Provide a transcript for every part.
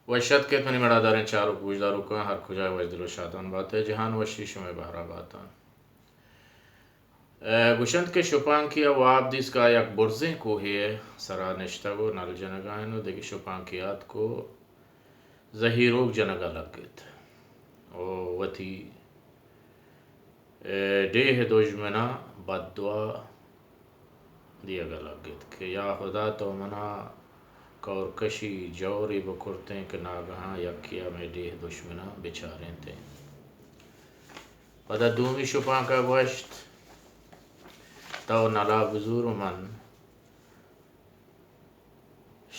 وش اتک ات منی مڑاداریں چاروک گوشداروکاں، ہر کجا وش دل و شادان بات ء جہان وشی شمئے بہرا باتاں۔ ء گوشنت کہ شپانکی ء واب دیست کہ آ یک برزیں کوہے ء سرا نشتگ و نل جنگا انت و دگہ شپانکی آتک و زہیروک جنگا لگت و وتی ء ڈیھ دژمناں بددعا دیگ ء لگت کہ یا خدا تو منا کورکشی جورے بکرتیں کہ ناگہاں یکے ء مئے ڈیھ دژمناں بچارینتیں۔ پدا دومی شپانک ء گوشت تو نلا بزور و من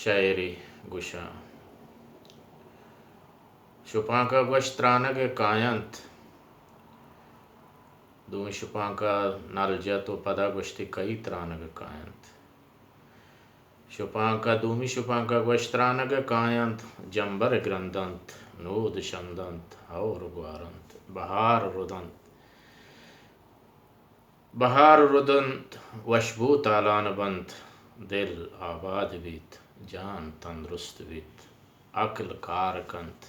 شئیرے گوشاں۔ شپانک ء گوشت ترانگ ء کاینت۔ دومی شپانک ء نل جت و پدا گوشتی کئی ترانگ ء کاینت۔ شپانک ء دومی شپانک ء گوشت ترانگ ء کاینت، جمبر گرندنت، نود شندنت، ہور گوارنت، بہار ردنت۔ بہار ردنت، وشبو تالان بنت، دل آباد بیت، جان تندرست بیت، عقل کار کنت،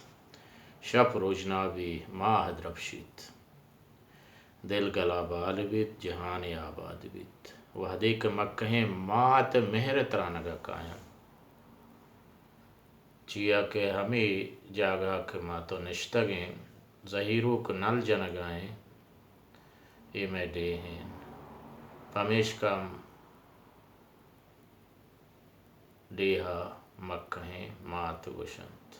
شپ روژنابی، ماہ درپشیت، دل گلابال بیت، جہانے آباد بیت۔ وہدے کہ مکہیں مات مہر ترانگا کاینت۔ چیا کہ ہمے جاگہ کہ ما تو نشتگیں زہیروک نل جنگائیں، اے مئے ڈیھ انت۔ پمیشکا ڈیہا مکہیں مات گوشنت۔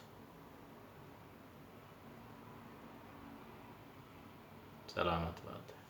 سلامت بات۔